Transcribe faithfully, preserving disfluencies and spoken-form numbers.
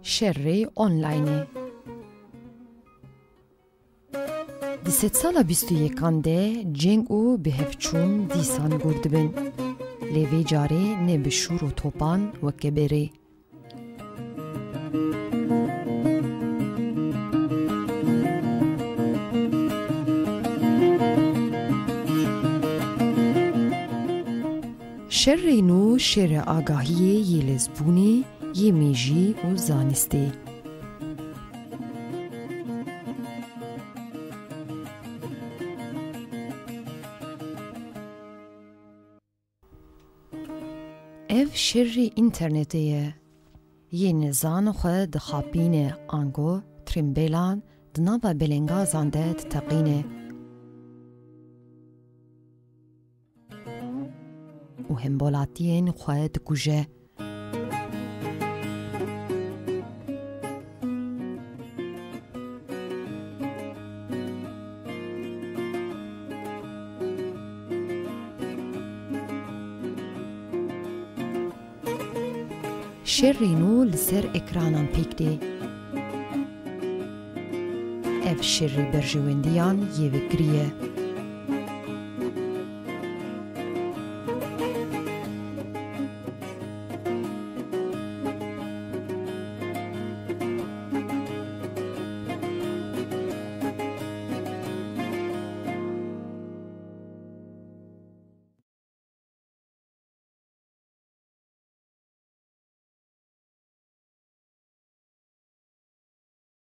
Şerê onlaynê. Di sedsala bîst û yekan de ceng û bihevçûn dîsan gor dibin. Lê vê carê ne bi şûr û topan weke berê. Şerê nû şerê agahiyê yê lezbûnê, yê mêjî û zanistê. Ev şerê înternetê ye. Yê nizan xwe dixapîne ango trimbêlan di nava belengazan de diteqîne û hembolatiyên xwe dikuje. Şerê nû li ser ekranan pêk tê. Ev şerê berjewendiyan yê vekirî ye.